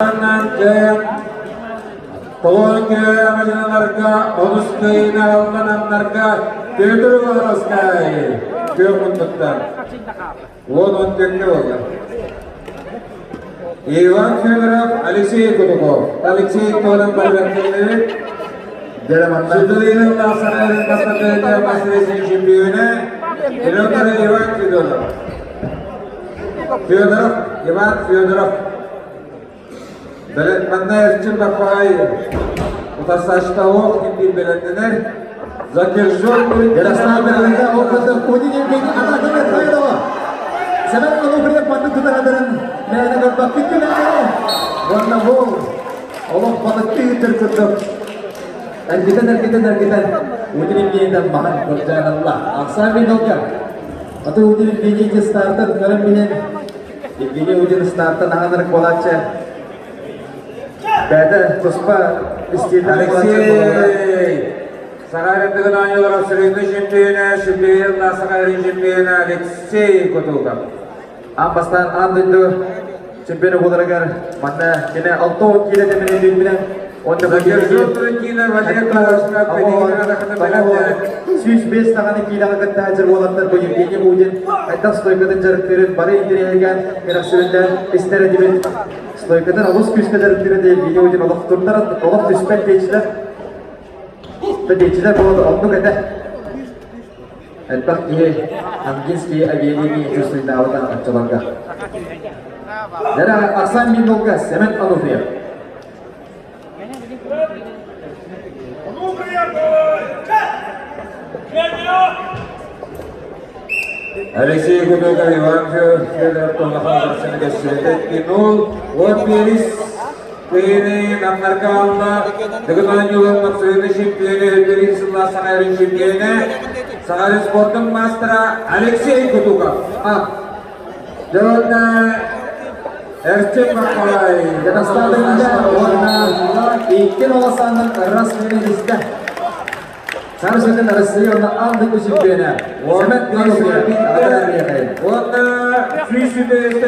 Дьайан Толоон-дьаналарга онус кыайыыны аллананнарга Петр Уваровскай күөх муннуктан 10-10 тэҥҥэ буолла. Иван Федоров, Алексей Кутуков. Алексей туһунан барбаттыллыбыт. Сыдылыйын Сахалин бастакы мас-рестлинг чемпиона Петр Иван Федоров. Федоров, Иван Федоров. Манна Эрчим Баппаҕай утарсааччыта оох диир бэлэмнэнэр. Задержан Ярослав Берлинде ол кытта Удин Евгений атааканы Хайдова. Сэмэн Онуфриев маннык тутаһадарын мээнэ көрбөккүт күнээри. Уонна бу олох балыкты ыытар курдук эргитэн эргитэн эргитэн Удин Евгенийден маһын көрдьаан ылла. Ахсаан минутка. Аты Удин Евгений стартан көрөн билэн Евгений Удин стартан аһанар буолааччы. Бэйэтэ туспа истиилээх буолааччы буолара. Алексей Саха оонньуулар абсолютнай чемпиона, чемпион Саха чемпиона Алексей Кутуков. Аан бастаан аан дойду чемпиона буоларыгар манна кини 60 киилэ тэмини билбинэн уонна Задержан Турантина Валерий 105 даҕаны киилэҕэ кытта сылдьар уолаттар бу Евгений Удин хайдах стойкатын дьарыктыырын бары интэриэһиргээн кэрэхсэбиллээн истэр этибит. Стойкатын олус күүскэ дьарыктыыр этэ Евгений Удин олох турдар олох түспэт диэччилэр диэччилэр буолан оннук этэ. Элбэх киһи Ангинский авиалинии чувствуйдаабыта оччолорго. Дара Арсан Миндолга Семен Ануфриев. Алексей Кутуков, Иван Федоров Тонахов кэссиэтэ Кинул, вот Перис Кыайыыны намнарга алла, Дыгын оонньууларын абсолютнай чемпиона, Перис сыллаах Саха Сирин чемпиона, Саха спортун маастара Алексей Кутуков. Дьонна Эрчим Бакалай. Ярославльда уонна икки олосаанын Росфинистэ. Саха сирин Россия уонна аан дойду чемпиона Семен Ануфриев. Уонна 100